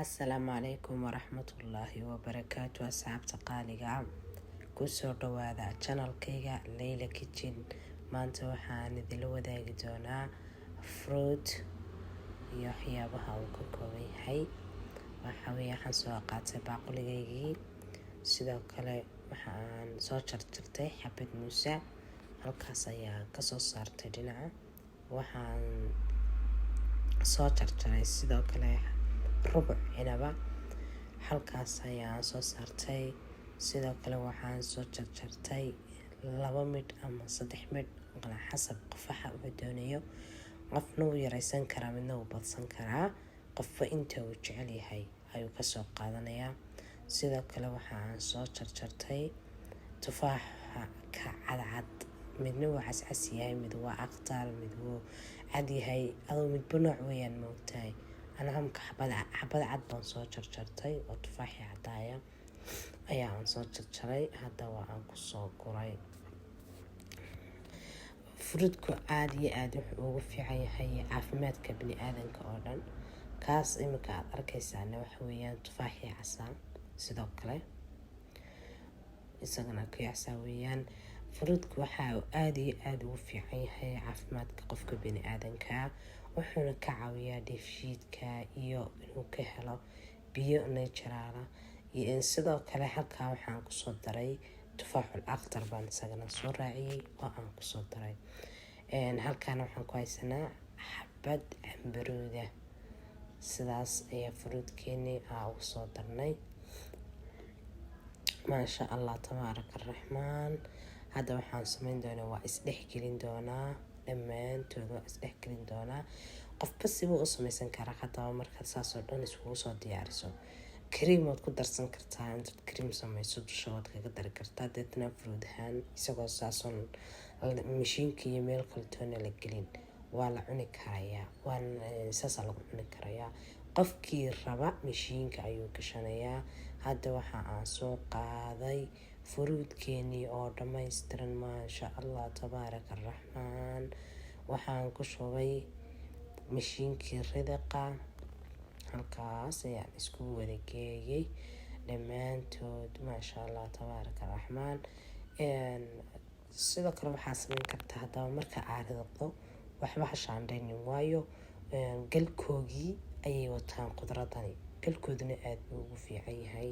Asalaamu calaykum waraxmatullaahi wabarakaatu. Asxaabta qaaliga ah, kusoo dhawaada channelkayga Leyla Kitchen. Maanta waxaan idinla wadaagi doonaa fruit iyo waxyaabaha uu ka kooban yahay. Waxaweye, waxaan soo qaatay baaquligaygii. Sidoo kale waxaan soo jarjartay xabad muuse, halkaas ayaa kasoo saartay dhinaca. Waxaan soo jarjaray sidoo kale rubuc cinaba, halkaas ayaan soo saartay. Sidoo kale waxaan soo jarjartay laba midh ama saddex midh, calaa xasab qofaxa uu doonayo. Qofna wuu yareysan karaa, midna wuu badsan karaa. Qofba inta uu jecel yahay ayuu kasoo qaadanayaa. Sidoo kale waxaan soo jarjartay tufaaxa ka cadcad. Midna wuu cascas yahay, mid waa aqtar, mid wuu cad yahay, adoo midba nooc weeyaan, maogtahay. Anacamka xabad xabad cad baan soo jarjartay oo tufaaxii cadaaya ayaa aan soo jarjaray. Hadda waa aan kusoo guray. Fruitku aada iyo aada wuxuu ugu fiican yahay caafimaadka bini aadanka oo dhan. Kaas iminka aada arkeysaana waxa weeyaan tufaaxii casaa. Sidoo kale isagana kii casaa weeyaan. Fruitku waxa uu aada iyo aada ugu fiican yahay caafimaadka qofka bini aadanka, wuxuuna ka caawiyaa dheefshiidka iyo inuu ka helo biyo natural ah. Sidoo kale halkaa waxaan kusoo daray tufaaxul akhtar baan isagana soo raaciyey oo aan kusoo daray. Halkaana waxaan ku haysanaa xabad cambaruuda. Sidaas ayaa fruitkeenii aa ugu soo darnay. Maasha Allah, tabaaraka araxmaan. Hadda waxaan sameyn doonaa waa isdhexgelin doonaa dhammaantood, waa isdhexgelin doonaa. Qofba sibuu u sameysan karaa. Haddaba markaad saasoo dhan iskugu soo diyaariso, cream waad ku darsan kartaa. Intaad cream sameyso, dusha waad kaga dari kartaa. Deetna fruit ahaan, isagoo saasoon mashiinka iyo meel kaletoona la gelin, waa la cuni karayaa. Waa saasaa lagu cuni karayaa. Qofkii raba mashiinka ayuu gashanayaa. Hadda waxa aan soo qaaday fruitkeenii oo dhammaystiran. Maasha Allah, tabaaraka araxmaan. Waxaan ku shubay mashiinkii ridiqa, halkaas ayaan isku wada geeyay dhammaantood. Maasha Allah, tabaaraka araxmaan. Sidoo kale waxaa sameyn kartaa, haddaba marka aad ridaqdo, waxba ha shaandhaynin, waayo galkoogii ayay wataan khudradani. Galkooduna aada buu ugu fiican yahay.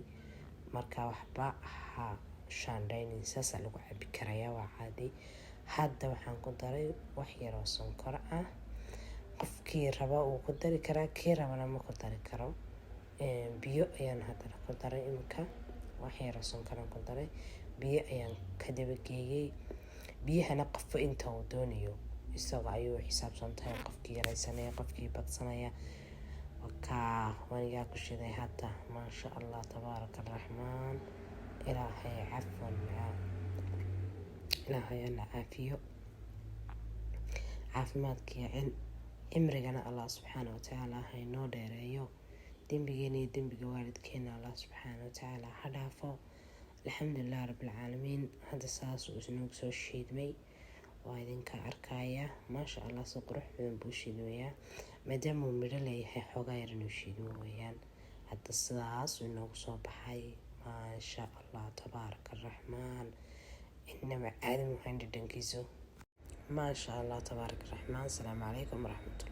Marka waxba ha shaandhaynin, saasaa lagu cabi karayaa, waa caadi. Hadda waxaan ku daray wax yaroo sonkor ah. Qofkii raba wuu ku dari karaa, kii rabana ma ku dari karo. Biyo ayaan haddana ku daray. Iminka wax yaroo sonkoraan ku daray, biyo ayaan ka dabageeyey. Biyahana qofba inta uu doonayo isaga ayuu xisaabsan tahay, qofkii yareysanaya, qofkii badsanaya. Wakaa wanigaa ku shiday hadda. Maasha Allah, tabaaraka araxmaan. Ilaahay, cafwan, Ilaahay ana caafiyo. Caafimaadkiiyo cimrigana Allah subxaana watacaala ha inoo dheereeyo. Dembigeena iyo dembiga waalidkeena Allah subxaana watacaala ha dhaafo. Alxamdulilah rabbilcaalamiin. Hadda saas uu isnoogu soo shiidmay, waa idinka arkaya. Maasha Allah, si qurux badan buu shiidmayaa. Maadaama uu midho leeyahay, xoogaa yar inuu shiidmo weeyaan. Hadda sidaas uu inoogu soo baxay. Maasha Allah, tabaaraka araxmaan. Inaba caadi muhayn dhadhankiisu. Maasha Allah, tabaaraka araxmaan. Asalaamu calaykum waraxmatullah.